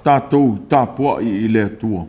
Tatou tapuai i le Atua.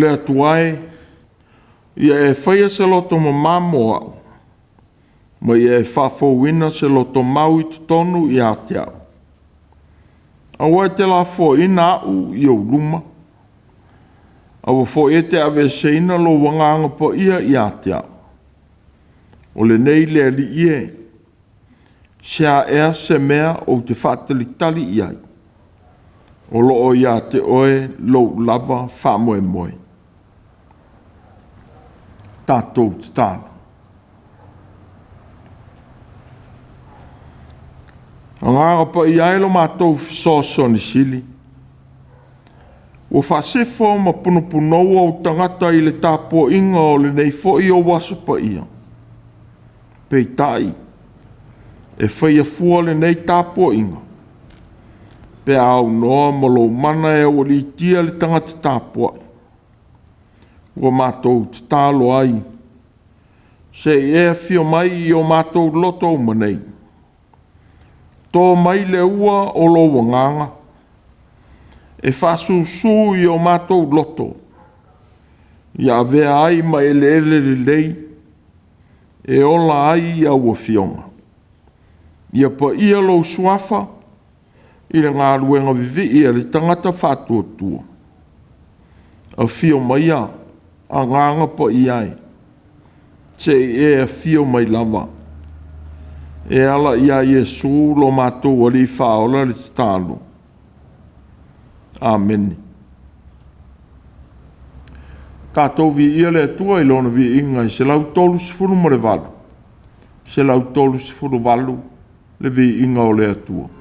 Le Atua e, ia e faia se loto mama mo a'u, ma ia e faafouina se loto mau i totonu ia te a'u. Aua e te lafoaina a'u i ou luma, aua foi e te aveeseina lou Agaga Paia ia te a'u. O lenei le Alii e, se a ea se mea ou te faatalitali i ai, o loo ia te oe lou lava faamoemoe. Tatou tatalo. Agaga Paia e lo matou fesoasoani sili, ua faasefo ma punopunoua ou tagata i le tapuaiga o lenei foi ou aso paia. Peitai, e faia fua lenei tapuaiga pe a aunoa ma lou mana e aualiitia le tagata tapuai. Ua matou tatalo ai, se i e afio mai i o matou loto uma nei, to mai le ua o lou Agaga e faasusu i o matou loto, ia avea ai ma eleele lelei e ola ai au Afioga. Ia paia lou Suafa i le galuega vivii a le tagata faatuatua. Afio maia, Agaga Paia e, se i e afio mai lava e ala ia Iesu lo matou Alii Faaola le tatalo. Amene. Tatou viia le Atua i Lona viiga e 138, 138 le viiga o le Atua.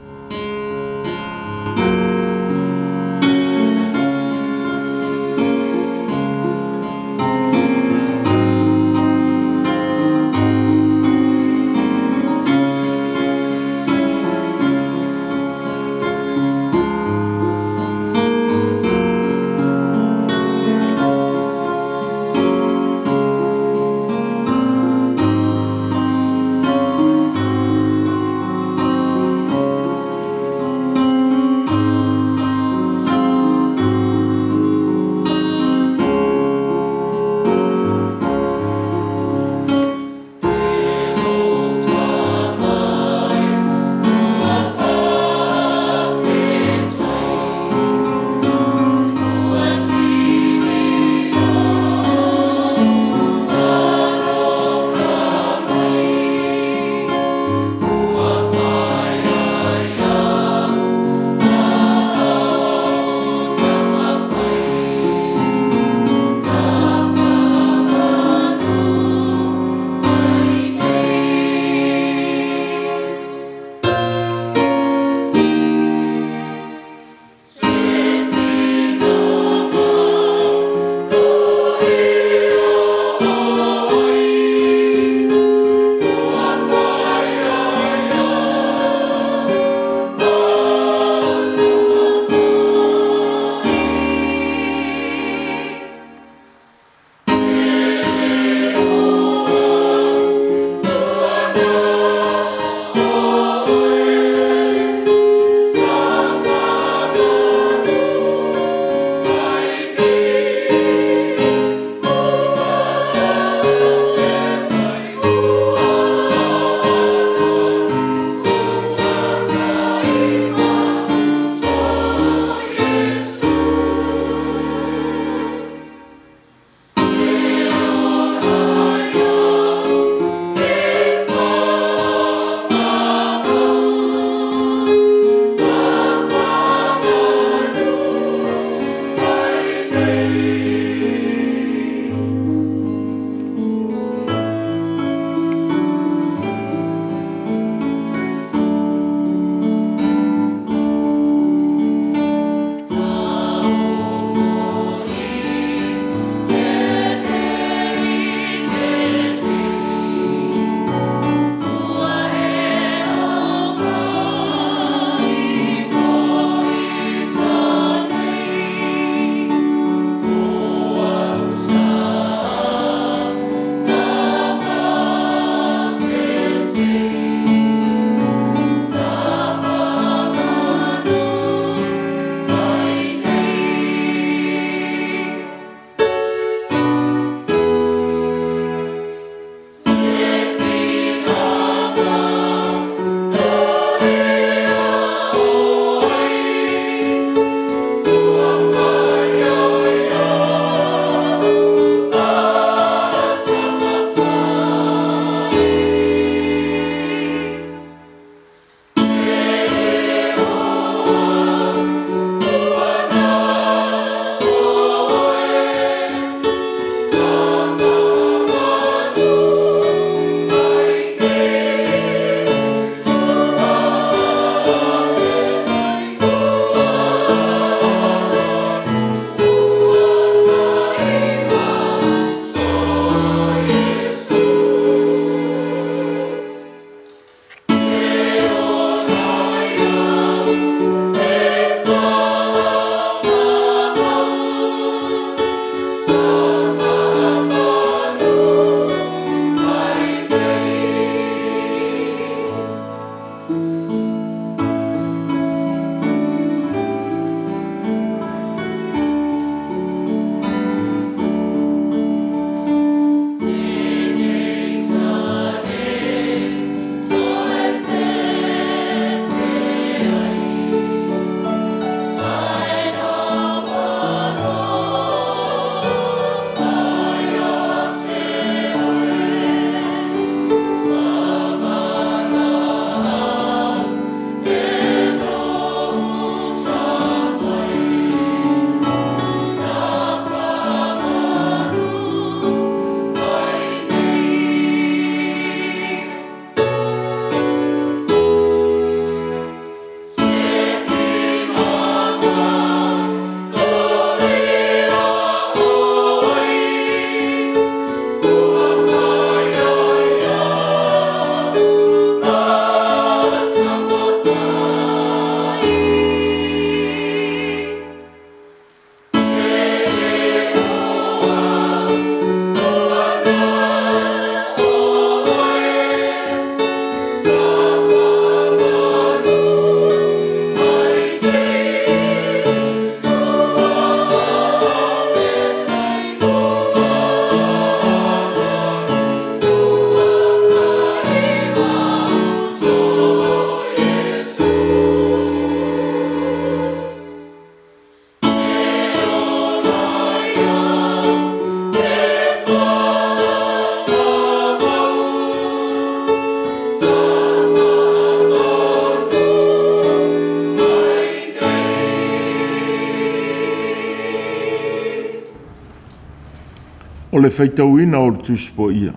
O le faitauina o le Tusi Paia.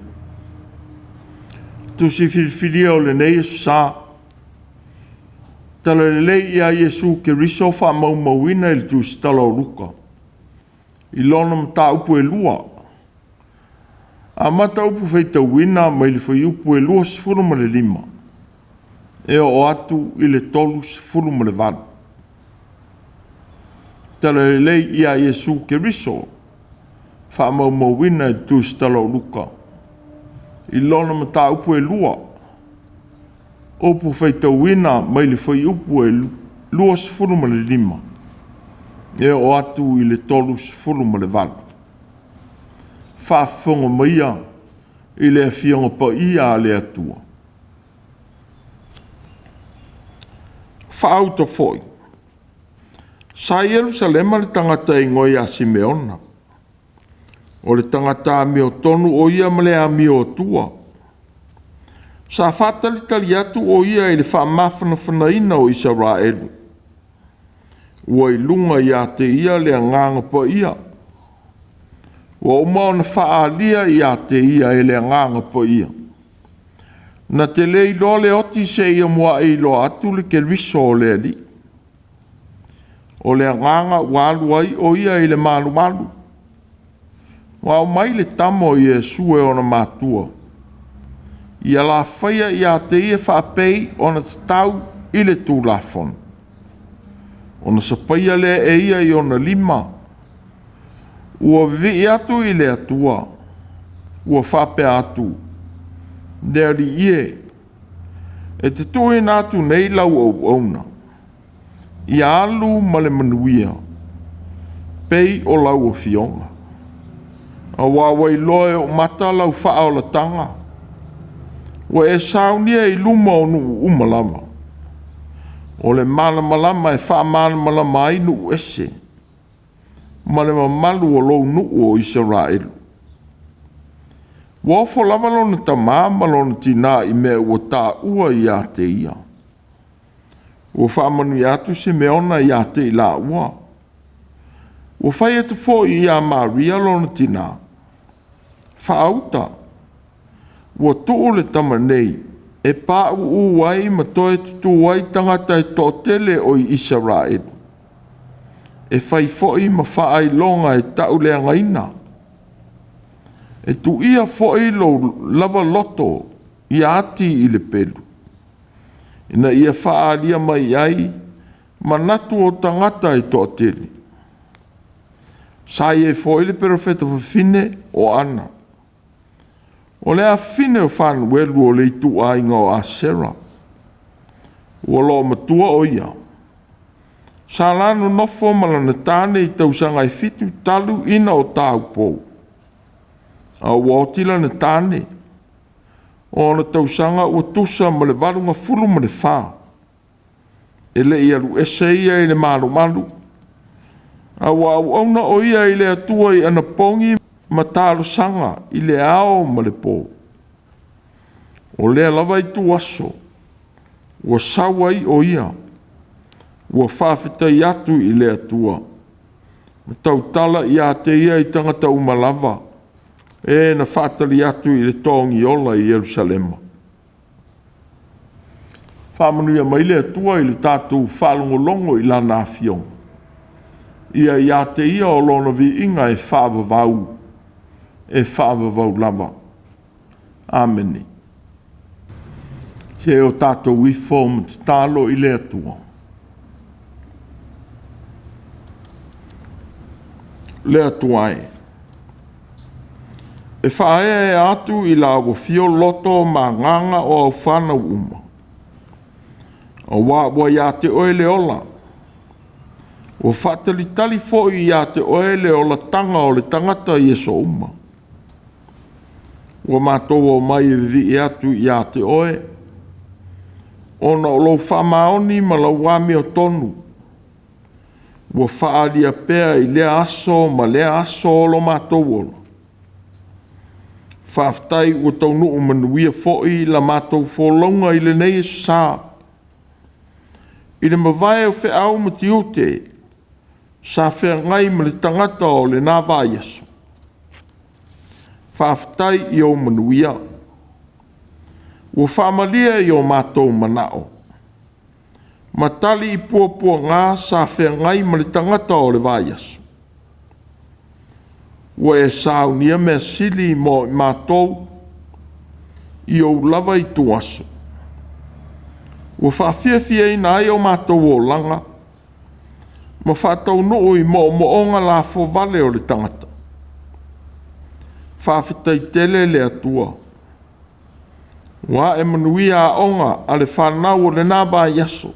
Tusi filifilia o lenei Aso Sa, Tala Lelei ia Iesu Keriso faamaumauina i le Tusitala o Luka i lona mataupu e 2. Amata upu faitauina mai le fuaiupu e 25 e oo atu i le 38. Tala Lelei ia Iesu Keriso faamaumauina i le Tusitala o Luka i lona mataupu e 2, upu faitauina mai le fuaiupu e 25 e oo atu i le 38. Faafofoga maia i le Afioga Paia a le Atua. Faauta foi, sa i Ierusalema le tagata e igoa ia Simeona. O le tagata amiotonu o ia ma le amioatua. Sa faatalitali atu o ia i le faamafanafanaina o Isaraelu. Ua i luga ia te ia le agaga paia. Ua uma ona faaalia ia te ia e le agaga paia. Na te le iloa le oti seia muai iloa atu le Keriso o le Alii. O le agaga ua alu ai o ia i le malumalu. Ua aumai le tama o Iesu e ona matua, ia lafaia ia te ia faapei ona tatau i le Tulafono. Ona sapaia lea e ia i ona lima, ua vivii atu i le Atua, ua faapea atu, Le Alii e, e te tuuina atu nei lau auauna, ia alu ma le manuia, pei o lau afioga. Aua ua iloa e ou mata lau faaolataga, ua e saunia i luma o nuu uma lava. O le malamalama e faamalamalama ai nuu ese, ma le mamalu o lou nuu o Isaraelu. Ua ofo lava lona tamā ma lona tinā i mea ua taua ia te ia. Ua faamanuia atu Simeona ia te i laua. Ua fai atu foi ia Maria lona tinā, faauta, ua tuu le tama nei e pauu ai ma toe tutū ai tagata e toatele o Isaraelu, e fai foi ma faailoga e tauleagaina. E tuia foi lou lava loto ia ati i le pelu, ina ia faaalia mai ai manatu o tagata e toatele. Sa i ai foi le perofeta fafine o Ana, o le afafine o Fanuelu o le ituaiga o Asera. Ua loomatua o ia. Sa la nonofo ma lana tane i tausaga e 7 talu ina o taupou, a ua oti lana tane, o ona tausaga ua tusa ma le 84. E le i alu ese ia i le malumalu, a ua auauna o ia i le Atua i anapogi ma talosaga i le ao ma le po. O lea lava ituaso ua sau ai o ia, ua faafetai atu i le Atua, ma tautala ia te ia i tagata uma lava, e na faatali atu i le togiola i Ierusalema. Faamanuia mai le Atua i le tatou faalogologo i Lana Afioga, ia ia te Ia o Lona viiga e faavavau, e faavavau lava. Amene. Se o tatou ifo ma tatalo i le Atua. Le Atua e, e faaeaea atu i lau afio loto ma agaga o au fanau uma, aua ua ia te oe le ola, ua faatalitali foi ia te oe le olataga o le tagata i aso uma. Ua matou omai e vivii atu ia te oe, ona o lou faamaoni ma lau amiotonu, ua faaalia pea i lea aso ma lea aso o lo matou ola. Faafetai ua taunuu manuia foi la matou folauga i lenei aso sa, i le mavae o feau ma tiute sa feagai ma le tagata o lena vaiaso. Faafetai i ou manuia. Ua faamalie i o matou manao, ma tali i puapuaga sa feagai ma le tagata o le vaiaso. Ua e saunia measili mo i matou i ou lava ituaso. Ua faafiafiaina ai o matou olaga, ma faataunuu i moomooga lafovale o le tagata. Faafetai tele le Atua, ua ae manuia aoga a le fanau o lena vaiaso.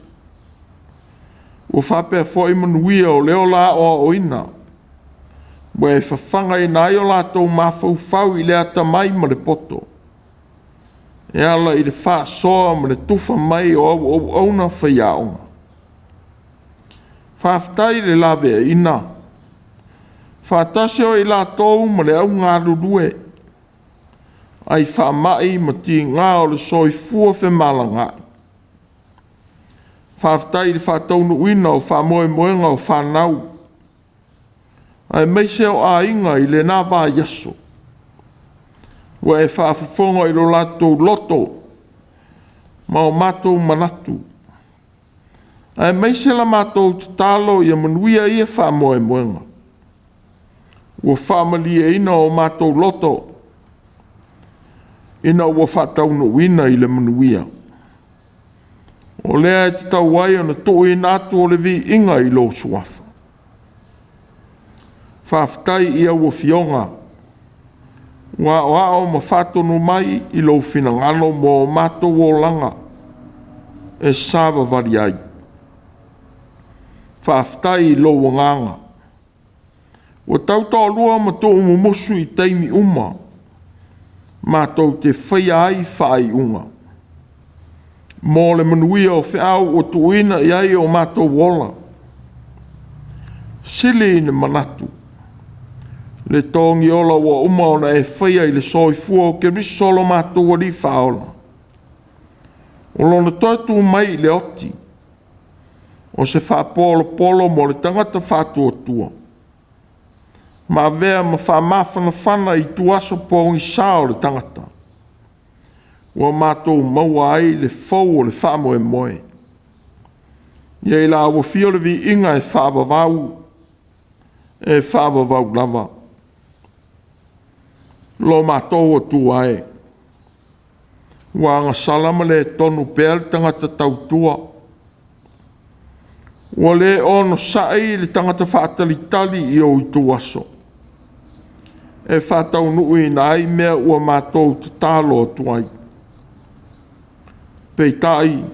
Ua faapea foi manuia o le ola aoaoina, ua e fafagaina ai o latou mafaufau i le atamai ma le poto, e ala i le faasoa ma le tufa mai o au auauna faiaoga. Faafetai i le laveaiina, faatasi o i latou ma le au galulue, ai faamai ma tiga o le soifua femalagaai. Faafetai i le faataunuuina o faamoemoega o fanau, aemaise o aiga i lena vaiaso, ua e faafofoga i lo latou loto ma o matou manatu, aemaise la matou tatalo ia manuia ia faamoemoega. Ua faamalieina o matou loto ina ua faataunuuina i le manuia. O lea e tatau ai ona tuuina atu o le viiga i lou Suafa. Faafetai i au Afioga ua aoao ma faatonu mai i lou finagalo mo o matou olaga e savavali ai. Faafetai i lou Agaga ua tautoalua ma tuumumusu i taimi uma matou te faia ai faaiuga mo le manuia o feau ua tuuina i ai o matou ola. Sili ina manatu le togiola ua uma ona e faia i le soifua o Keriso lo matou Alii Faaola, o Lona toe tu mai i le oti, o se faapolopolo mo le tagata faatuatua, ma avea ma faamafanafana i ituaso pogisa o le tagata, ua matou maua ai le fou o le faamoemoe. Ia i lau afio le viiga e faavavau, e faavavau lava. Lo matou Atua e, ua agasala ma le tonu pea le tagata tautua, ua le onosai le tagata faatalitali i ou ituaso, e faataunuuina ai mea ua matou tatalo atu ai. Peitai,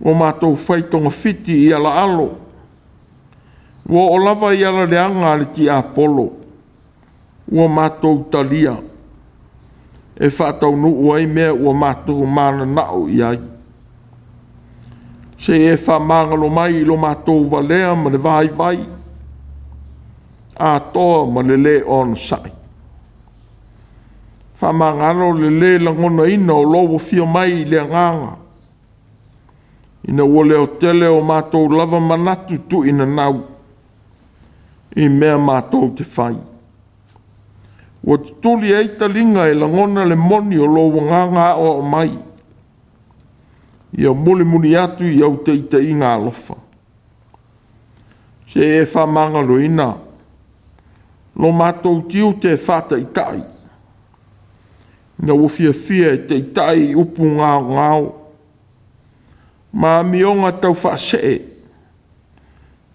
ua matou fai togafiti i alaalo, ua oo lava i ala leaga a le tiapolo, ua matou talia e faataunuu ai mea ua matou mananao i ai. Sei e faamagalo mai i lo matou valea ma le vaivai, atoa ma le le onosai. Faamagalo le le lagonaina o lou afio mai i le agaga, ina ua leotele o matou lava manatu tuuinanau i mea matou te fai. Ua tutuli ai taliga e lagona le moni o lou agaga aoao mai, ia mulimuli atu i au taitaiga alofa. Se e faamagaloina lo matou tiute faataitai, ina ua fiafia e taitai i upu gaogao ma amioga taufaasee,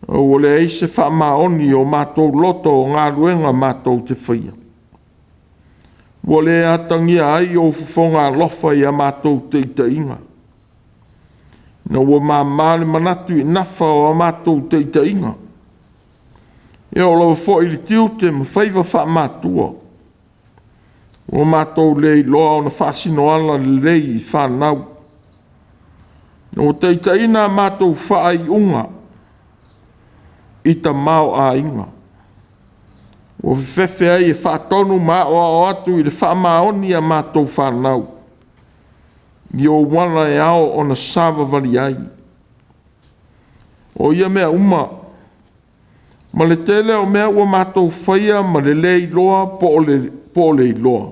a ua leai se faamaoni i o matou loto o galuega matou te faia. Ua le atagia ai ou fofoga alofa i a matou taitaiga, ina ua mama le manatu i nafa o a matou taitaiga. E oo lava foi i le tiute ma faiva faamatua, ua matou le iloa ona faasinoala lelei i fanau, ina ua taitaiina a matou faaiuga i tamaoaiga, ua fefefe ai e faatonu ma aoao atu i le faamaoni a matou fanau i ou ala e ao ona savavali ai. O ia mea uma Ma le tele o mea ua matou faia ma le lē iloa po o le iloa.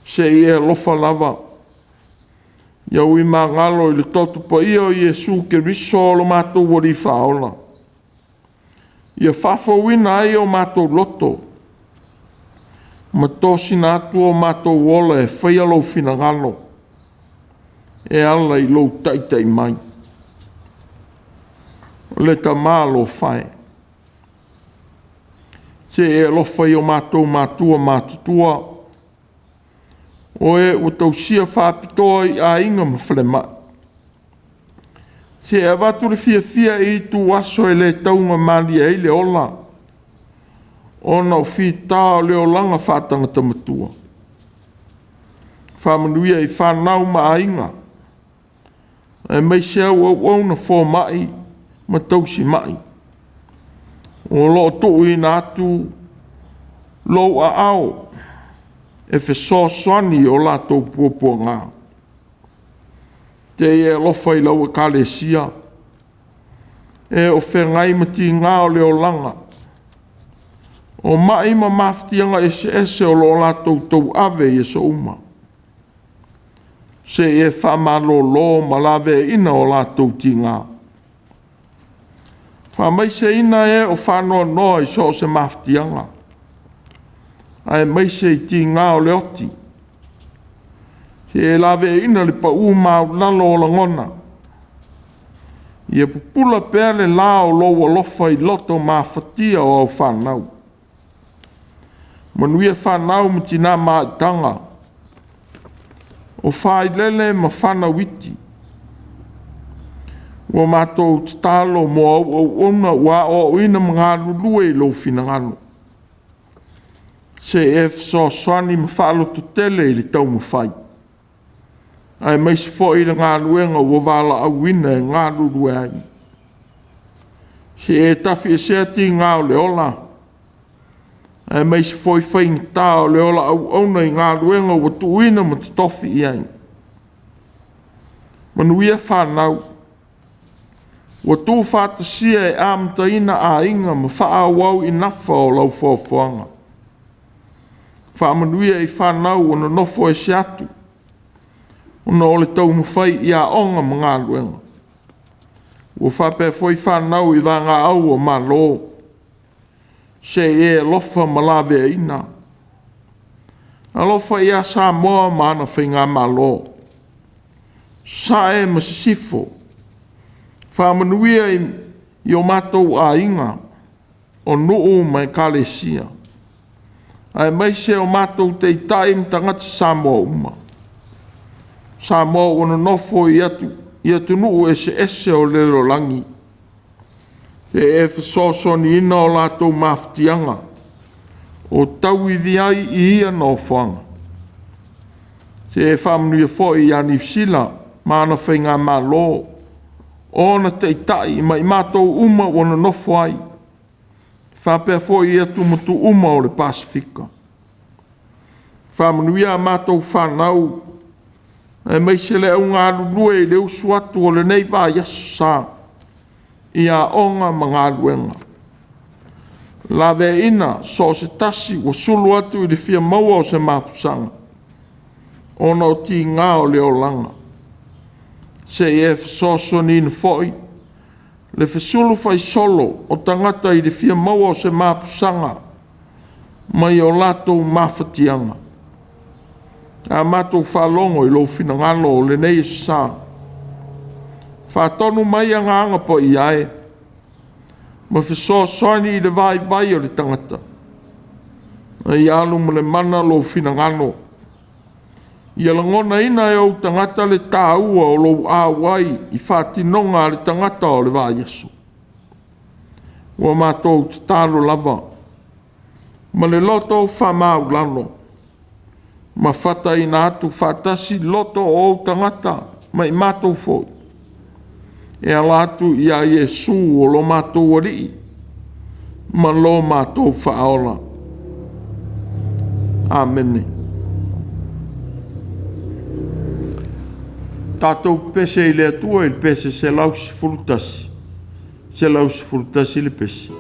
Se i e alofa lava, ia ui magalo i le toto paia o Iesu Keriso o lo matou Alii Faaola, ia faafouina ai o matou loto ma tosina atu o matou ola e faia lou finagalo e ala i lou taitai mai. Le Tama alofa e, se i e alofa i o matou matua matutua, o e ua tausia faapitoa i aiga ma falemai. Se i avatu le fiafia i ituaso e le taugamalie ai le ola, ona o fita o le olaga faatagata matua. Faamanuia i fanau ma aiga, aemaise au auauna foma'i ma tausima'i o lo o tuuina atu lou aao e fesoasoani i o latou puapuaga. Te i e alofa i lau Ekalesia e o feagai ma tiga o le olaga, o mai ma mafatiaga eseese o lo o latou tauave i aso uma. Se i e faamalolo ma laveaiina o latou tiga. Faamaiseina e o faanoanoa i so o se mafatiaga, aemaise i tiga o le oti. Se i e laveaiina le pau maualalo o lagona, ia pupula pea le la o lou alofa i loto mafatia o au fanau. Manuia fanau ma tina maitaga, o failele ma fanau iti. Ua matou tatalo mo au auauna ua aoaoina ma galulue i lou finagalo. Se i e fesoasoani ma faalototele i le taumafai, aemaise foi le galuega ua valaauina e galulue ai. Se i e tafiesea tiga o le ola, aemaise foi faigata o le ola auauna i galuega ua tuuina ma totofi i ai. Manuia fanau ua tuufaatasia e amataina aiga ma faaauau i nafa o lau foafoaga. Faamanuia i fanau ua nonofo ese atu ona o le taumafai i aoga ma galuega. Ua faapea foi fanau i vagaau a Malo, se i e alofa ma laveaiina. Alofa ia Samoa ma ana Faigamalo, Sasae ma Sisifo, faamanuia i o matou aiga, o nuu ma ekalesia, aemaise o matou taitai ma tagata Samoa uma. Samoa ua nonofo i atunuu eseese o le lalolagi, se i e fesoasoaniina o latou mafatiaga o tauivi ai i ia nofoaga. Se i e faamanuia foi ia Niu Sila ma ana Faigamalo, o ona taitai ma i matou uma ua nonofo ai, faapea foi i atumotu uma o le Pasefika. Faamanuia a matou fanau aemaise le au galulue i le usu atu o lenei vaiaso sa i aoga ma galuega. Laveaiina so o se tasi ua sulu atu i le fia maua o se mapusaga ona o tiga o le olaga. Se i e fesoasoaniina foi le fesulufaisolo o tagata i le fia maua o se mapusaga mai o latou mafatiaga. A matou faalogo i lou finagalo o lenei aso sa, faatonu mai Agaga Paia e, ma fesoasoani i le vaivai o le tagata, a ia alu ma le mana lou finagalo, ia lagonaina e ou tagata le taua o lou auai i faatinoga a le tagata o le vaiaso. Ua matou tatalo lava ma le loto faamaualalo, ma fataina atu faatasi loto o ou tagata ma i matou foi, e ala atu ia Iesu o lo matou Alii ma lo matou Faaola. Amene. Tatou pepese i le Atua i le pese 111, 111 le pese.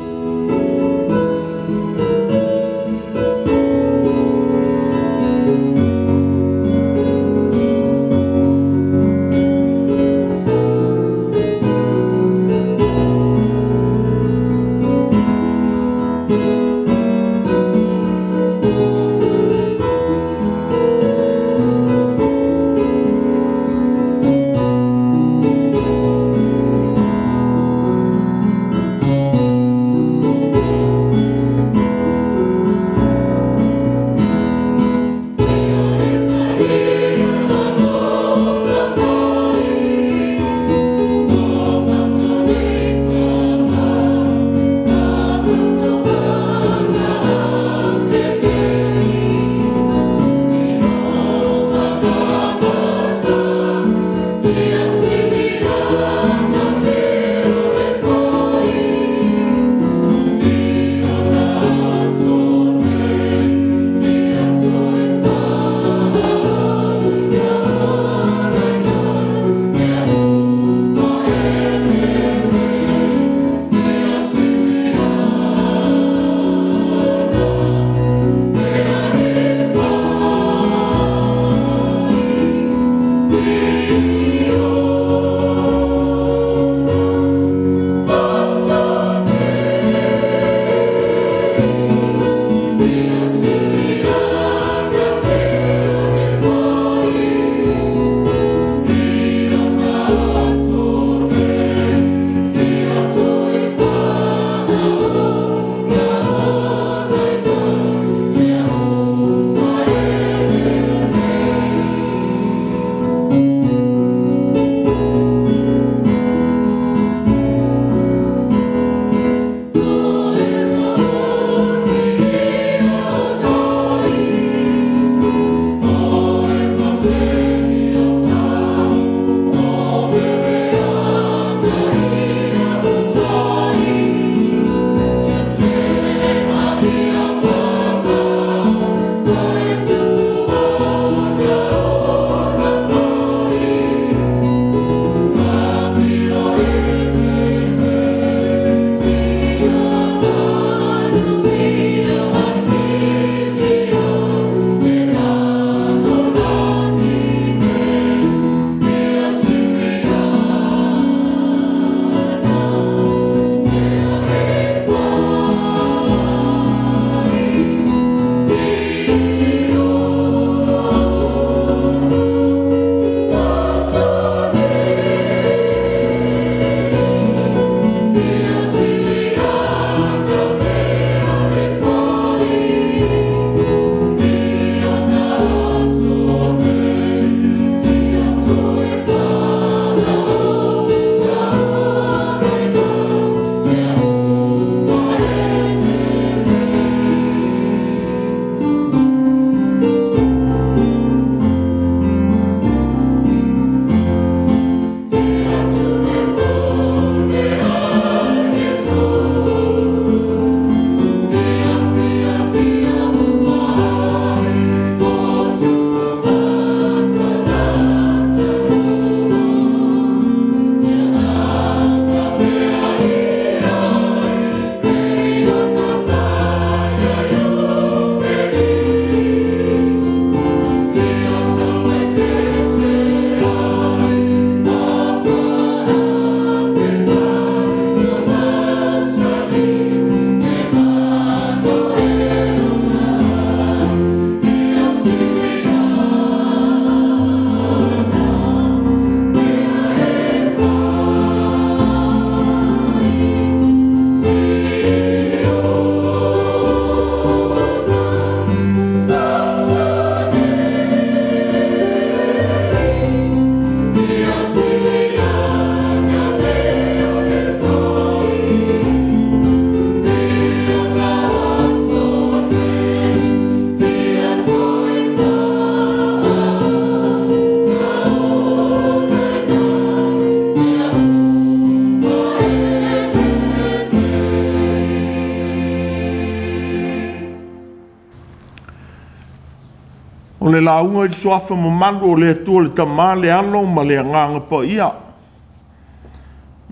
O le lauga i le suafa mamalu o le Atua le Tama, le Alo ma le Agaga Paia.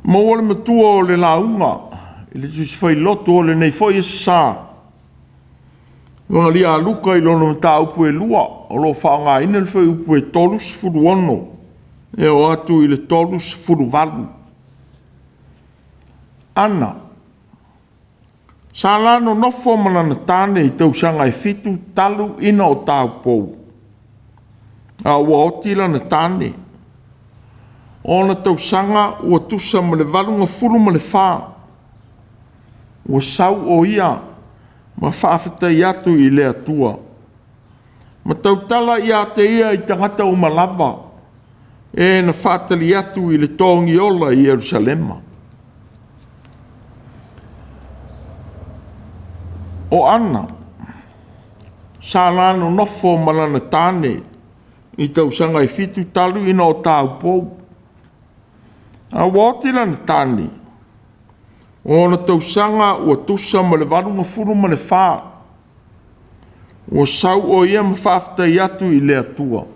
Maua le matua o le lauga i le Tusi Failoto o lenei foi Aso Sa, Ioalia Luka i lona mataupu e 2, o lo o faaaogaina le fuaiupu e 36 e oo atu i le 38. Ana, sa la nonofo ma lana tane i tausaga e 7 talu ina o taupou, a ua oti lana tane. O ona tausaga ua tusa ma le 84, ua sau o ia ma faafetai atu i le Atua, ma tautala ia te ia i tagata uma lava, e na faatali atu i le togiola i Yerusalema. O Ana, sa la nonofo ma lana tane i tausaga e 7 talu ina o taupou, a ua oti lana tane, o ona tausaga ua tusa ma le 84, ua sau o ia ma faafetai atu i le Atua,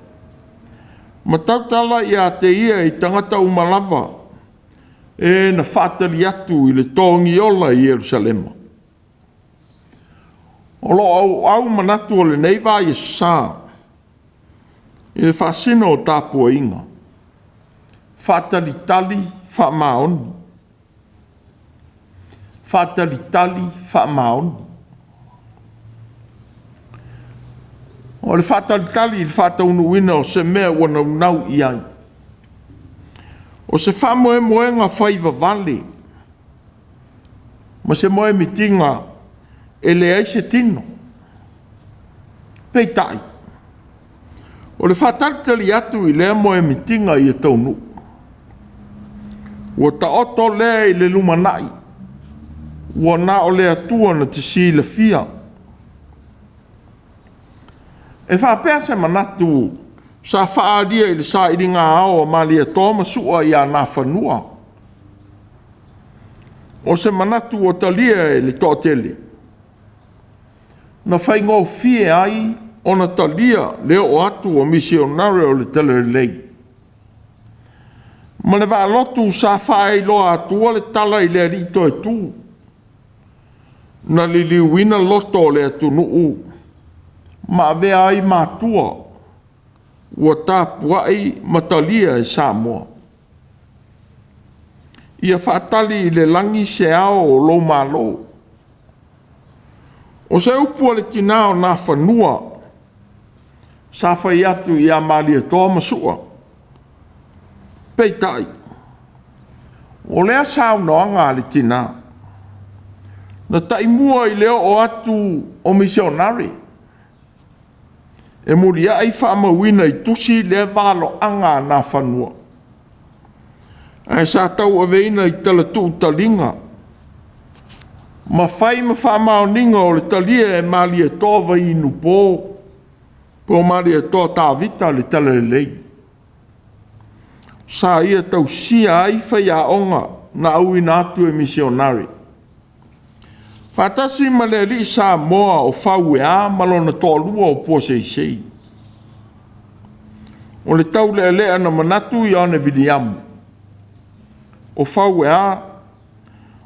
ma tautala ia te ia i tagata uma lava, e na faatali atu i le togiola i Yerusalema. O lo o auau manatu o lenei vaiaso sa i le faasino o tapuaiga, faatalitali faamaoni. Faatalitali faamaoni. O le faatalitali i le faataunuuina o se mea ua naunau i ai. O se faamoemoega faivavale ma se moemitiga e leai se tino. Peitai, o le faatalitali atu i lea moemitiga ia taunuu, ua taoto lea i le lumanai, ua na o le Atua na te silafia. E faapea se manatu sa faaalia i le sailiga ao a Malietoa ma Sua ia Nafanua. O se manatu ua talia e le toatele, na faigofie ai ona talia le oo atu o misionare o le Talalelei. Ma le vaalotu sa faailoa atua le tala i le alii toetu, na liliuina loto o le atunuu ma avea ai matua ua tapuai ma talia e Samoa. Ia faatali i le lagi se ao o lou malo. O se upu a le tina o Nafanua sa fai atu ia Malietoa ma Sua. Peitai, o lea saunoaga a le tina, na taimua i le oo atu o misionare, e muliai faamauina i tusi lea valoaga a Nafanua, ae sa tauaveina i tala tuutaliga ma fai ma faamaoniga o le talia e Malietoa Vaiinupo po o Malietoa Tavita le Talalelei. Sa ia tausia ai faiaoga na auina atu e misionare. Faatasi ma le alii Samoa o Fauea ma lona toalua o Puaseisei. O le taulealea na manatu Ioane Viliamu, o Fauea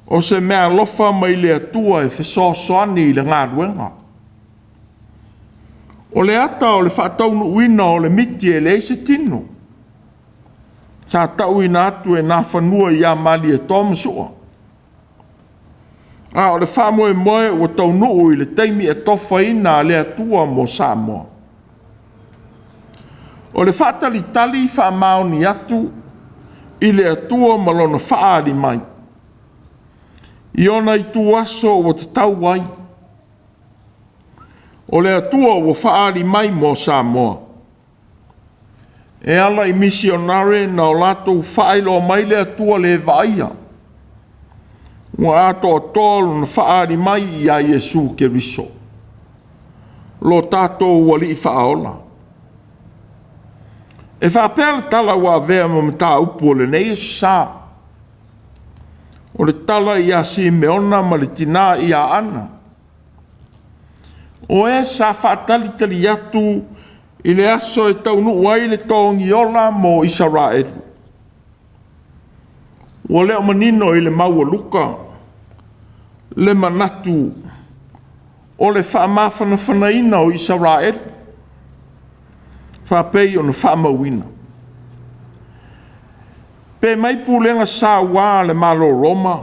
o se meaalofa mai le Atua e fesoasoani i le galuega. O le ata o le faataunuuina o le miti e leai se tino, sa tauina atu e Nafanua ia Malietoa ma Sua. A o le faamoemoe ua taunuu i le taimi e atofaina a le Atua mo Samoa. O le faatalitali faamaoni atu i le Atua ma lona faaali mai, i ona ituaso ua tatau ai. O le Atua ua faaali mai mo Samoa, e ala i misionare na o latou faailoa mai le Atua le vaaia, ua atoatoa lona faaali mai ia Iesu Keriso, lo tatou Alii Faaola. E faapea le tala ua avea ma mataupu o lenei aso sa, o le tala ia Simeona ma le tina ia Ana. O e sa faatalitali atu I le aso e taunuu ai le togiola mo Isaraelu. Ua le o manino i le mau a Luka le manatu o le faamafanafanaina o Isaraelu faapei ona faamauina. Pe mai pulega saua a le Malo o Roma,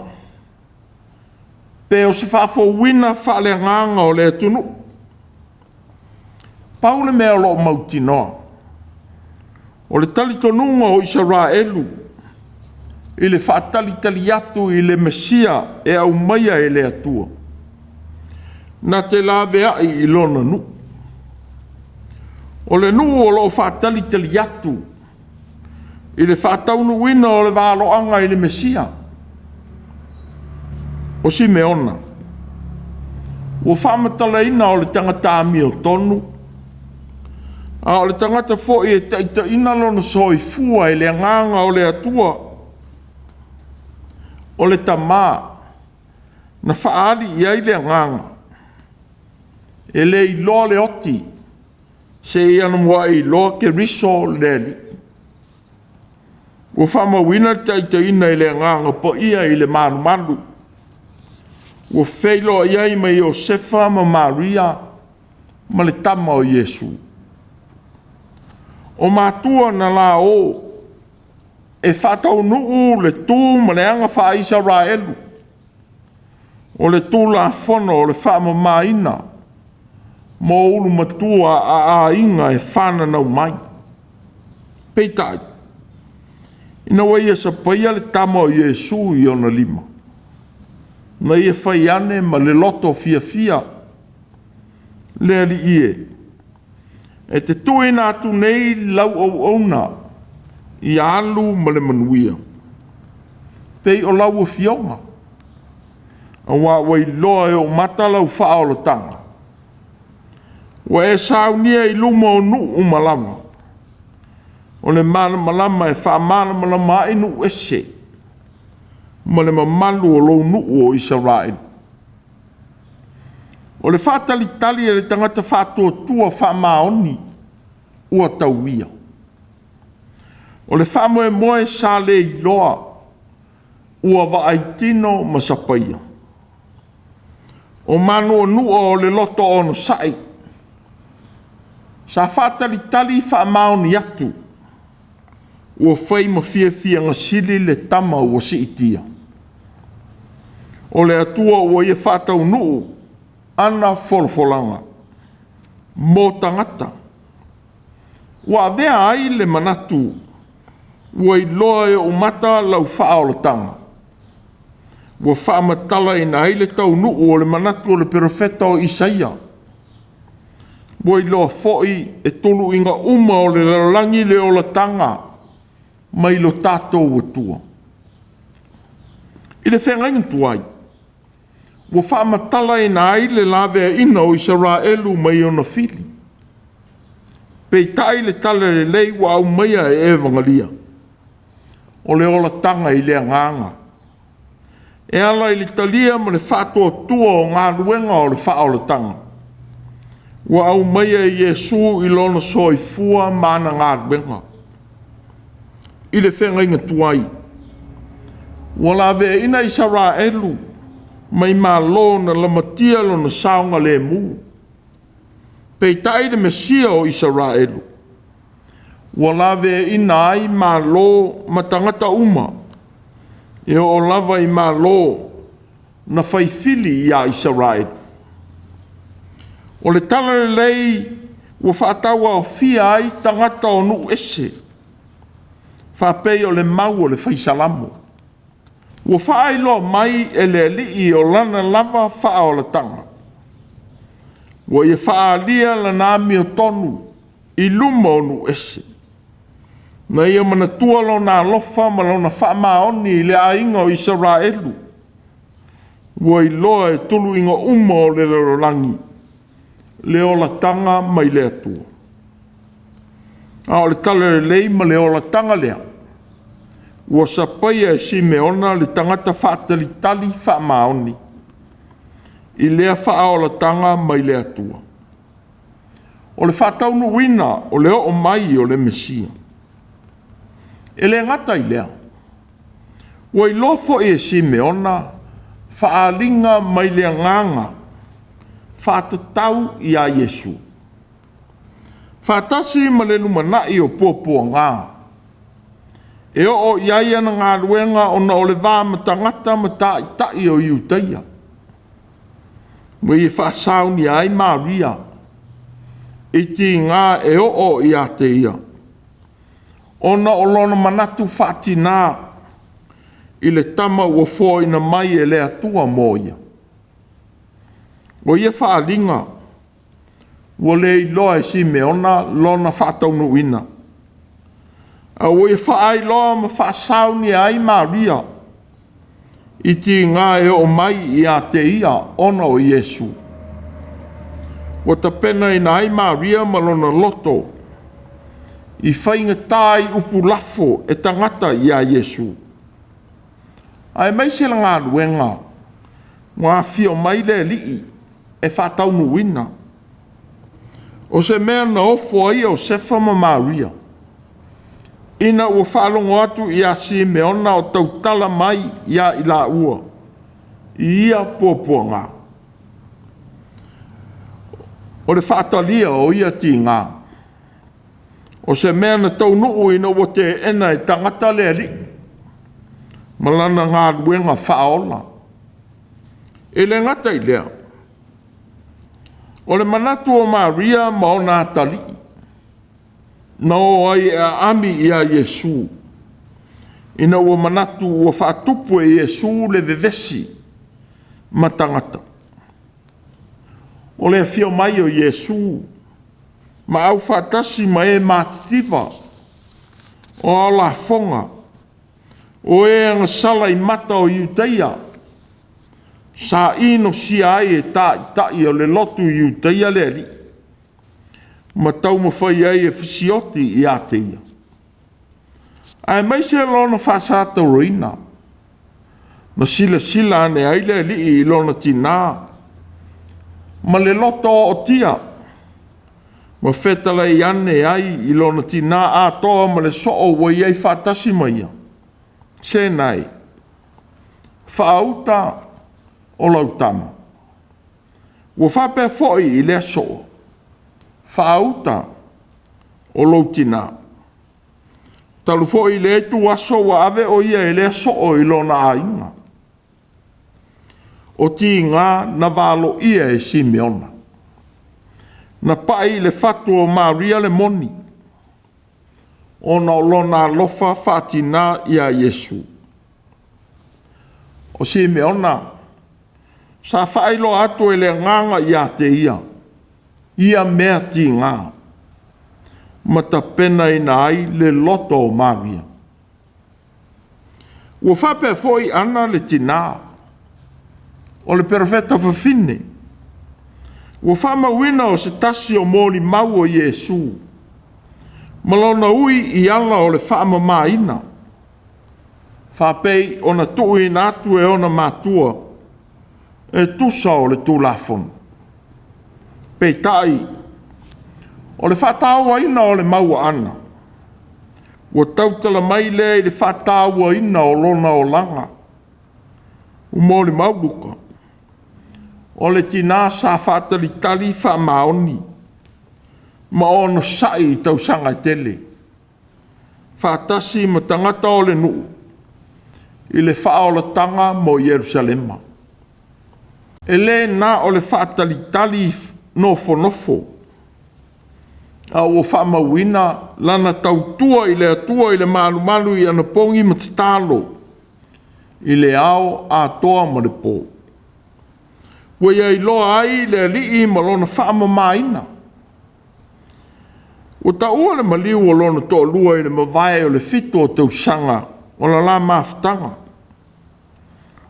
pe o se faafouina faaleagaga o le atunuu. Pau le mea o lo o mautinoa, o le talitonuga o Isaraelu i le faatalitali atu i le Mesia e aumaia e le Atua, na te laveai i lona nuu. O le nuu o lo o faatalitali atu i le faataunuuina o le valoaga i le Mesia. O Simeona, ua faamatalaina o le tagata amiotonu, a o le tagata foi e taitaiina lona soifua e le agaga o le Atua. O le tama na faaali i ai le agaga, e le iloa le oti, seia na muai iloa Keriso le Alii. Ua faamauina le taitaiina i le Agaga Paia i le malumalu, ua feiloai ai ma Iosefa ma Maria ma le tama o Iesu. O matua na lao e faataunuu le tu ma le aga faa-Isaraelu o le Tulafono o le faamamaina mo ulu matua a aiga e fananau mai. Peitai, ina ua ia sapaia le tama o Iesu i ona lima, na ia fai ane ma le loto fiafia, le Alii e, e te tuuina atu nei lau auauna ia alu ma le manuia, pei o lau afioga, aua ua iloa e ou mata lau faaolataga, ua e saunia i luma o nuu uma lava, o le malamalama e faamalamalama ai nuu ese ma le mamalu o lou nuu o Isaraelu. O le faatalitali a le tagata faatuatua faamaoni ua tauia. O le faamoemoe sa le iloa ua vaaitino ma sapaia. O manuanua o le loto onosai sa faatalitali faamaoni atu, ua fai ma fiafiaga sili le tama ua siitia. O le Atua ua ia faataunuu ana folafolaga mo tagata. Ua avea ai le manatu ua iloa e ou mata lau faaolataga, ua faamatalaina ai le taunuu o le manatu o le perofeta o Isaia. Ua iloa foi e tuluiga uma o le lalolagi le olataga mai lo tatou Atua. I le feagaiga tuai, ua faamatalaina ai le laveaiina o Isaraelu mai ona fili. Peitai le talalelei ua aumaia e Evagalia, o le olataga i le agaga, e ala i le talia ma le faatuatua o galuega o le faaolataga, ua aumaia e Iesu i lona soifua ma ana galuega. I le feagaiga tuai, ua laveaiina Isaraelu mai malo na lamatia lona saogalemu. Peitai le Mesia o Isaraelu, ua laveaiina ai malo ma tagata uma, e oo lava i malo na faifili ia Isaraelu. O le talalelei ua faatauaofia ai tagata o nuu ese, faapei o le mau o le fai Salamo. Ua faailoa mai e le Alii o lana lava faaolataga, ua ia faaalia lana amiotonu i luma o nuu ese, na ia manatua lona alofa ma lona faamaoni i le aiga o Isaraelu. Ua iloa e tuluiga uma o le lalolagi le olataga mai le Atua. A o le talalelei ma le olataga lea, ua sapaia e Simeona le tagata faatalitali faamaoni i lea faaolataga mai le Atua. o le faataunuuina o le oo mai o le Mesia. E le gata i lea, ua iloa foi e Simeona faaaliga mai le agaga faatatau ia Iesu, faatasi ma le lumanai o puapuaga e oo i ai ana galuega ona o le va ma tagata ma taitai o Iutaia, ma ia faasaunia ai Maria i tiga e oo ia te ia, ona o lona manatu faatina i le tama ua foaina mai e le Atua mo ia. O ia faaaliga ua le iloa e Simeona lona faataunuuina, a ua ia faailoa ma faasaunia ai Maria i tiga e oo mai ia te ia ona o Iesu. Ua tapenaina ai Maria ma lona loto i faigata i upu lafo e tagata ia Iesu, aemaise le galuega ua afio mai le Alii e faataunuuina. O se mea na ofo ai Iosefa ma Maria, ina ua faalogo atu ia Simeona o tautala mai ia i laua i ia puapuaga. O le faatalia o ia tiga, o se mea na taunuu ina ua teena e tagata le Alii ma lana galuega faaola. E le gata i lea, o le manatu o Maria ma ona atalii na o ai e aami ia Iesu, ina ua manatu ua faatupu e Iesu le vevesi ma tagata. O le afio mai o Iesu ma aufaatasi ma e matitiva, o ao lafoga, o e agasala i mata o Iutaia, sa inosia ai e taitai o le lotu Iutaia le Alii, ma taumafai ai e fasioti ia te ia, aemaise lona faasatauaina, ma silasila ane ai le Alii i lona tina ma le loto ootia, ma fetalai ane ai i lona tina atoa ma le soo ua i ai faatasi ma ia, Senae, faauta o lau tama. Ua faapea foi i lea soo, faauta o lou tina. Talu foi lea ituaso ua ave o ia e lea soo i lona aiga. O tiga na valoia e Simeona. Na pai i le fatu o Maria le moni, ona o lona alofa faatina ia Iesu. O Simeona sa faailoa atu e le agaga ia te ia ia mea tiga, ma tapenaina ai le loto o Maria. Ua faapea foi Ana le tina, o le perofeta fafine, ua faamauina o se tasi o molimau o Iesu, ma lona ui i ala o le faamamaina, faapei ona tuuina atu e ona matua e tusa o le Tulafono. Peitai, o le faatauaina o le mau a Ana, ua tautala mai lea i le faatauaina o lona olaga. Ua molimau Luka, o le tina sa faatalitali faamaoni ma onosai i tausaga e tele, faatasi ma tagata o le nuu i le faaolataga mo Ierusalema. E le na o le faatalitali nofonofo, a ua faamauina lana tautua i le Atua i le malumalu i anapogi ma tatalo i le ao atoa ma le po. Ua ia iloa ai le Alii ma lona faamamaina. Ua taua le maliu o lona toalua i le mavae o le 7 o tausaga o la la mafutaga,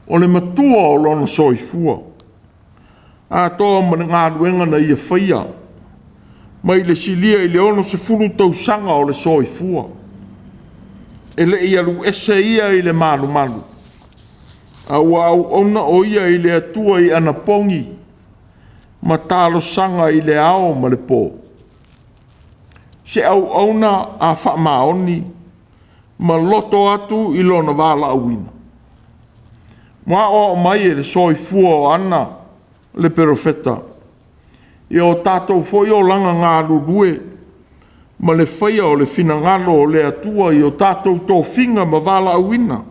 o le matua o lona soifua, atoa ma le galuega na ia faia, mai le silia i le 60 tausaga o le soifua, e le i alu ese ia i le malumalu, a ua auauna o ia i le Atua i anapogi ma talosaga i le ao ma le po. Se auauna a faamaoni ma loto atu i lona valaauina. Ua aoao mai e le soifua o Ana le perofeta, ia o tatou foi olaga galulue ma le faia o le finagalo o le Atua i o tatou tofiga ma valaauina,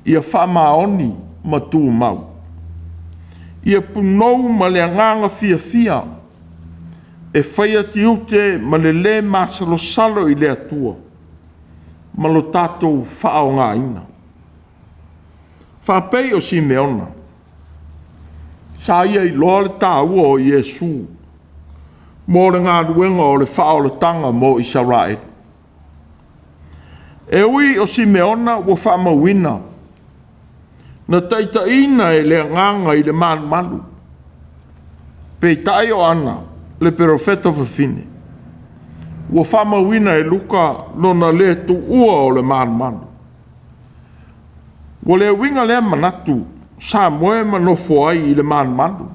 ia faamaoni ma tumau. Ia punou ma le agaga fiafia e faia tiute ma le le masalosalo i le Atua ma lo tatou faaaogaina. Faapei o Simeona, sa ia iloa le taua o Iesu mo le galuega o le faaolataga mo Isaraelu. E ui o Simeona ua faamauina, na taitaiina e le Agaga i le malumalu, peitai o Ana, le perofeta fafine, ua faamauina e Luka lona le tuua o le malumalu. Ua le uiga lea manatu, sa moe ma nofo ai i le malumalu,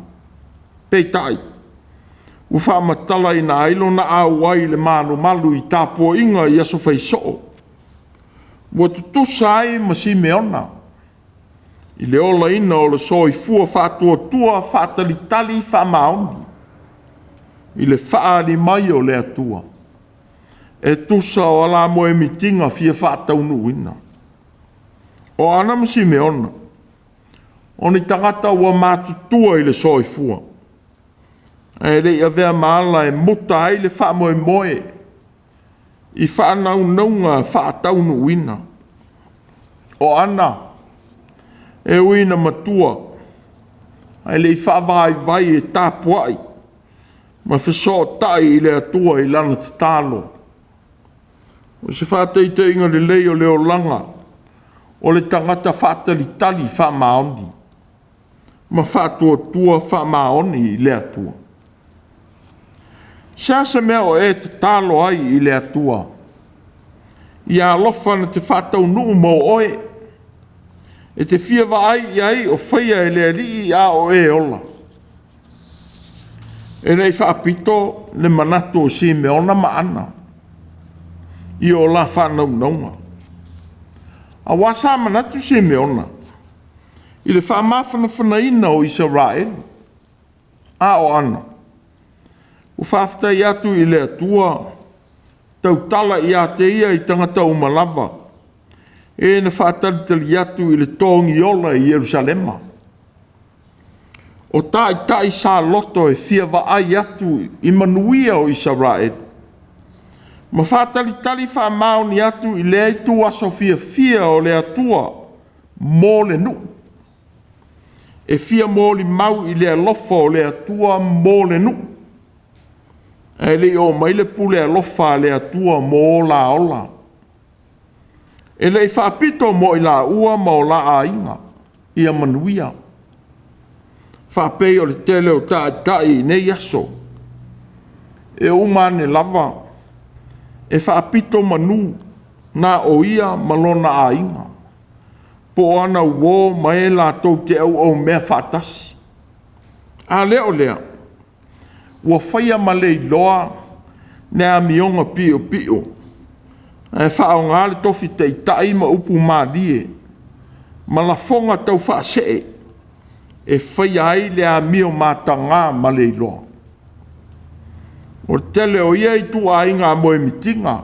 peitai, ua faamatalaina ai lona auai i le malumalu i tapuaiga i aso fai soo, ua tutusa ai ma Simeona i le olaina o le soifua faatuatua faatalitali faamaoni i le faaali mai o le Atua e tusa o ala moemitiga fia faataunuuina. O Ana ma Simeona, o ni tagata ua matutua i le soifua, ae le i avea ma ala e muta ai le faamoemoe i faanaunauga faataunuuina. O Ana, e ui ina matua, ae le i faavaivai e tapuai ma fesootai i le Atua i lana tatalo. O se faataitaiga lelei o le olaga o le tagata faatalitali faamaoni ma faatuatua faamaoni i le Atua. Se se mea o e tatalo ai i le Atua, ia alofa na te faataunuu mo oe, e te fia vaai i ai o faia e le Alii a o e ola. E le i faapito le manatu o Simeona ma Ana i o la faanaunauga. Aua sa manatu Simeona i le faamafanafanaina o Isaraelu, a o Ana, ua faafetai atu i le Atua, tautala ia te ia i tagata uma lava, e na faatalitali atu i le togiola i Ierusalema. O taitai sa loto e fia vaai atu i manuia o Isaraelu, ma faatalitali faamaoni atu i lea ituaso fiafia o le Atua mo le nuu, e fia molimau i le alofa o le Atua mo le nuu, ae le i oo mai le pule alofa a le Atua mo o la ola. E le i faapito mo i laua ma o la aiga ia manuia, faapei o le tele o taitai i nei aso, e uma ane lava e faapito manu na o ia ma lona aiga, po o ana uo ma e latou te auaumea faatasi. A le o lea, ua faia ma le iloa le amioga piopio, ae faaaoga le tofi taitai ma upu malie ma lafoga taufaasee e faia ai le amio mataga ma le iloa. O le tele o ia ituaiga moemitiga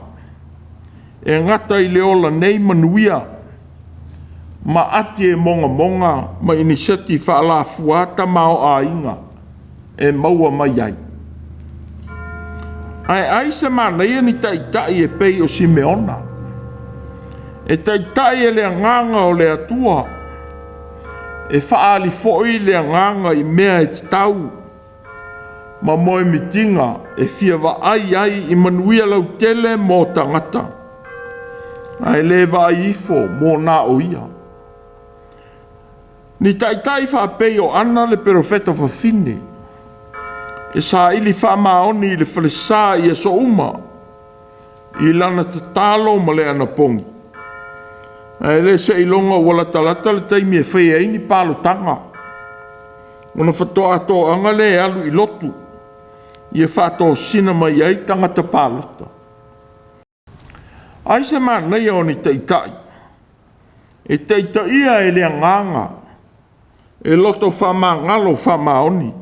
e gata i le ola nei manuia ma ati e mogamoga ma iniseti faalafua tamaoaiga e maua mai ai. Ae ai se manaia ni taitai e pei o Simeona, e taitai e le agaga o le Atua, e faaali foi le agaga i mea e tatau ma moemitiga e fia vaai ai i manuia lautele mo tagata, ae le vaai ifo mo na o ia. Ni taitai faapei o Ana le perofeta fafine, e saili faamaoni i le falesa i aso uma, i lana tatalo ma le anapogi, ae le seiloga ua latalata le taimi e faia ai ni palotaga, ona faatoa toaga lea e alu i lotu Ia faatosina mai ai tagata palota. Ai se manaia o ni taitai e taitaia e le agaga e loto faamagalo faamaoni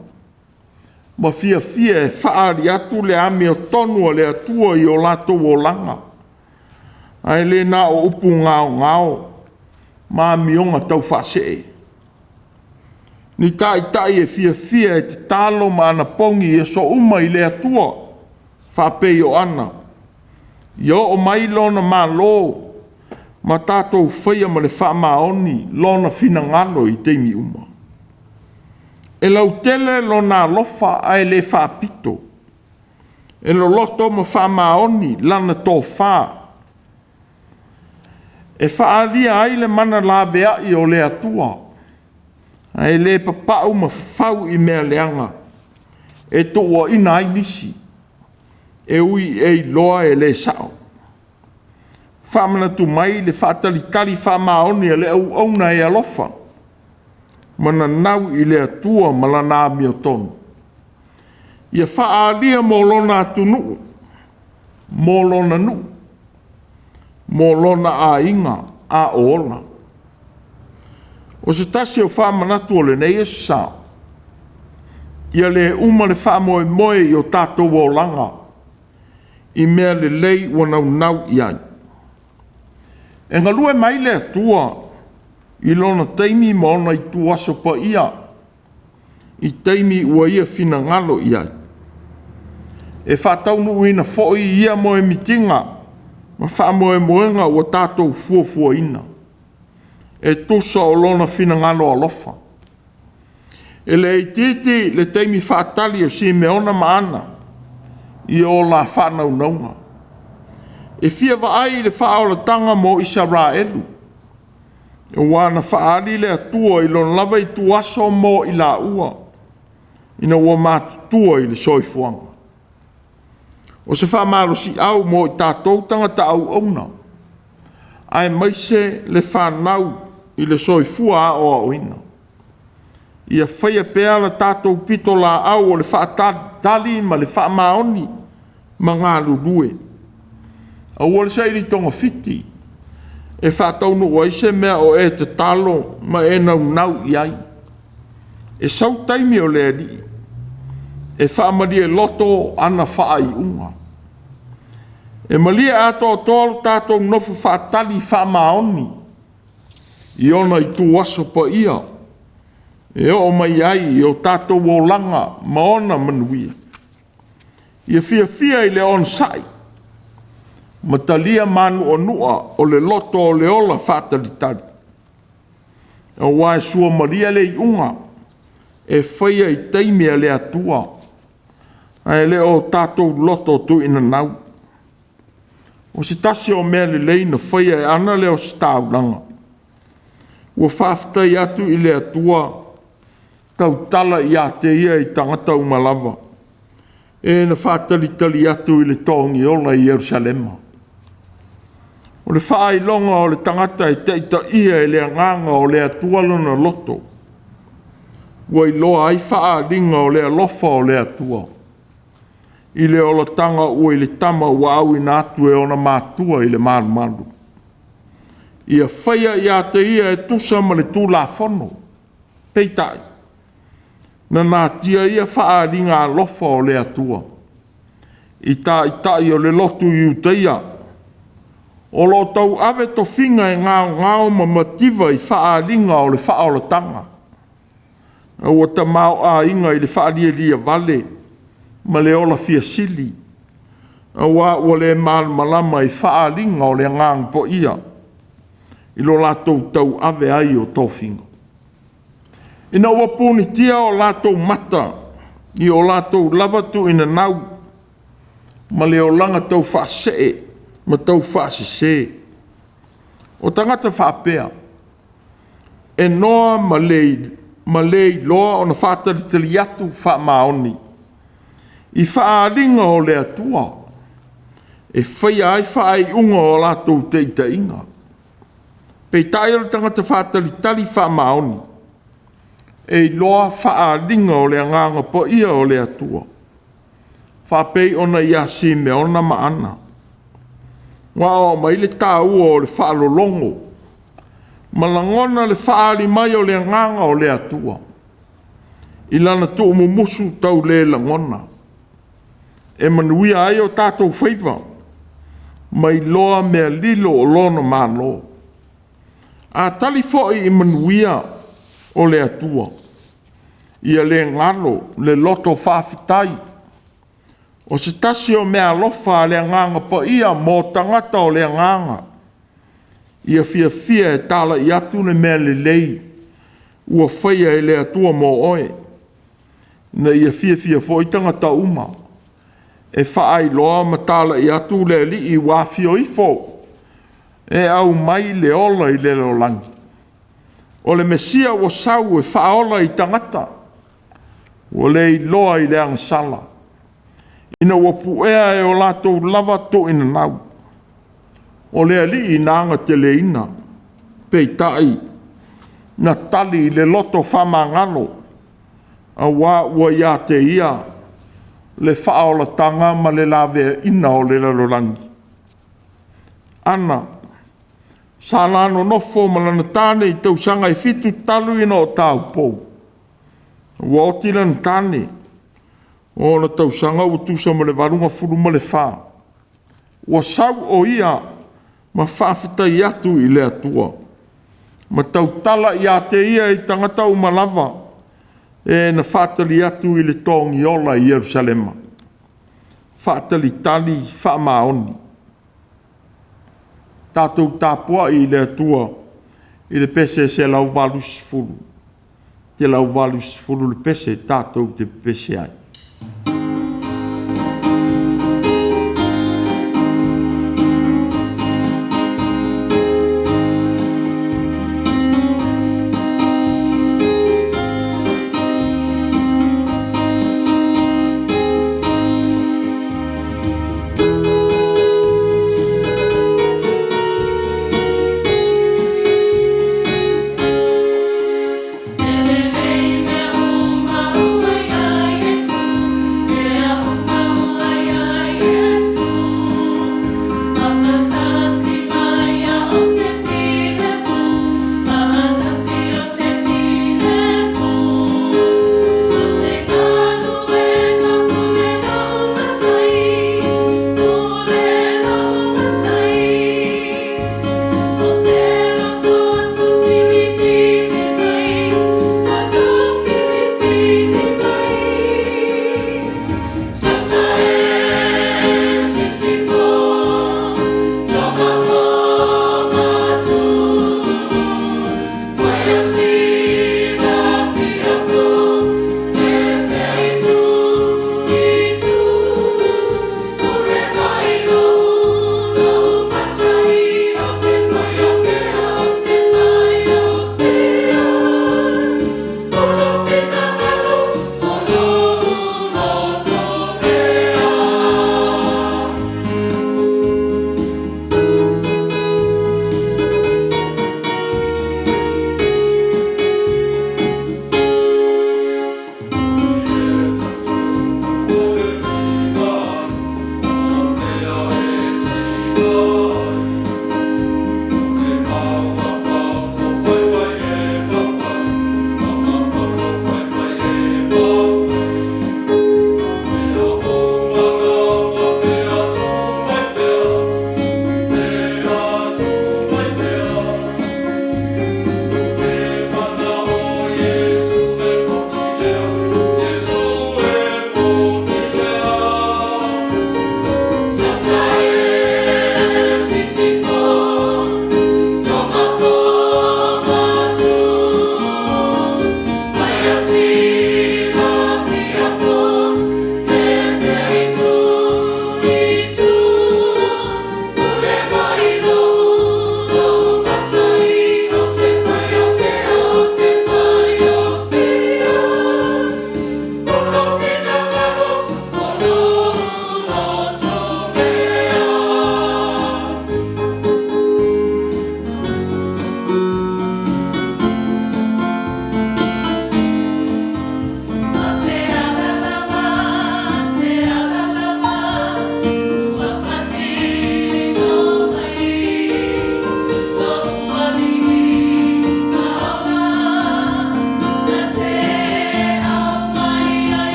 ma fiafia e faaali atu le amiotonu a le Atua i o latou olaga, ae le na o upu gaogao ma amioga taufaasee. Ni taitai e fiafia e tatalo ma anapogi i aso uma i le Atua, faapei o Ana, ia oo mai Lona Malo ma tatou faia ma le faamaoni Lona finagalo i taimi uma. E lautele Lona alofa ae le faapito, e loloto ma faamaoni Lana tofa, e faaalia ai le mana laveai o le Atua, ae le papau ma fafau i mea leaga e tuuaina ai nisi, e ui e iloa e le sao. Faamanatu mai le faatalitali faamaoni a le auauna e alofa ma nanau i le Atua ma lana amiotonu. Ia faaalia mo lona atunuu, mo lona nuu, mo lona aiga a o ola. O se tasi o faamanatu o lenei Aso Sa, ia le uma le faamoemoe i o tatou olaga i mea lelei ua naunau i ai. E galue mai le Atua i lona taimi ma ona ituaso paia, i taimi ua ia finagalo i ai. E faataunuuina foi ia moemitiga ma faamoemoega ua tatou fuafuaina, e tusa o lona finagalo alofa. E le itiiti le taimi faatali o Simeona ma Ana i o la faanaunauga. E fia vaai i le faaolataga mo Isaraelu, aua na faaali le Atua i lona lava ituaso mo i laua, ina ua matutua i le soifuaga. O se faamalosiau mo i tatou tagata auauna, aemaise le fanau i le soifua aoaoina. Ia faia pea la tatou pitolaau o le faatalitali ma le faamaoni ma galulue. Aua le saili togafiti e faataunuu ai se mea o e tatalo ma e naunau i ai. E sau taimi o le Alii e faamalie loto ana faaiuga. E malie atoatoa lo tatou nofo faatali faamaoni i ona ituaso paia e oo mai ai i o tatou olaga ma ona manuia. Ia fiafia i le onosai ma talia manuanua o le loto o le ola faatalitali, aua e suamalie le iuga e faia i taimi a le Atua, ae le o tatou loto tuuinanau. O se tasi o mea lelei na faia e Ana le ositaulaga, ua faafetai atu i le Atua, tautala ia te ia i tagata uma lava, e na faatalitali atu i le togiola i Yerusalema. O le faailoga o le tagata e taitaia e le agaga o le Atua lona loto, ua iloa ai faaaliga o le alofa o le Atua i le olataga ua i le tama ua auina atu e ona matua i le malumalu. Ia faia ia te ia e tusa ma le Tulafono. Peitai, na natia ia faaaliga alofa o le Atua i taitai o le lotu Iutaia o lo o tauave tofiga e gaogao ma mativa i faaaliga o le faaolataga, a ua tamaoaiga i le faalialia vale ma le ola fiasili, aua ua le malamalama i faaaliga o le Agaga Paia i lo latou tauave ai o tofiga. Ina ua punitia o latou mata i o latou lava tuuinanau ma le olaga taufaasee ma taufaasese. O tagata faapea, e noa ma le iloa ona faatalitali atu faamaoni i faaaliga o le Atua e faia ai faaiuga o a latou taitaiga. Peitai o le tagata faatalitali faamaoni, e iloa faaaliga o le Agaga Paia o le Atua. faapei ona ia Simeona ma Ana. Ua aoao mai le taua o le faalologo ma lagona le faaali mai o le Agaga o le Atua i lana tuumumusu tau le lagona, e manuia ai o tatou faiva ma iloa mea lilo o lona Malo. A tali foi i manuia o le Atua, ia le galo le loto faafetai, o se tasi o meaalofa a le Agaga Paia mo tagata o le Agaga, ia fiafia e talai atu le mea lelei ua faia e le Atua mo oe, ina ia fiafia foi tagata uma e faailoa ma talai atu le Alii ua afio ifo e aumai le ola i le lalolagi. O le Mesia ua sau e faaola i tagata ua le iloa i le agasala, ina ua puea e o latou lava toinanau. O le Alii na agateleina, peitai na tali i le loto faamagalo, aua ua ia te Ia le faaolataga ma le laveaiina o le lalolagi. Ana, sa la nonofo ma lana tane i tausaga e 7 talu ona taupou, ua oti lana tane, o ona tausaga ua tusa ma le 84. Ua sau o ia ma faafetai atu i le Atua, ma tautala ia te ia i tagata uma lava, e na faatali atu i le togiola i Yerusalema. Faatalitali faamaoni. Tatou tapuai i le Atua i le pese 180, 180 le pese tatou te pepese ai. E lelei mea uma ua ia Iesu.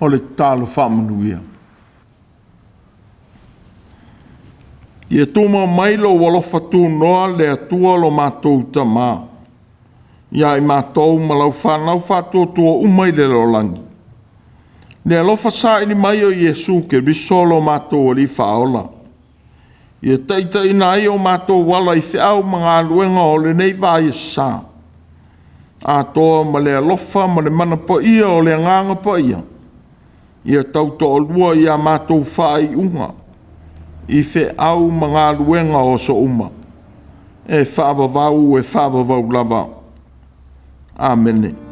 O le tatalo faamanuia. Ia tumau mai lou alofa tunoa le Atua lo matou Tama, ia i matou ma lau fanau faatuatua uma i le lalolagi, le alofa saili mai o Iesu Keriso lo matou Alii Faaola, ia taitaiina ai o matou ala i feau ma galuega o lenei vaiaso sa, atoa ma le alofa ma le mana paia o le Agaga Paia, ia tautoalua i a matou faaiuga i feau ma galuega o aso uma, e faavavau e faavavau lava. Amene.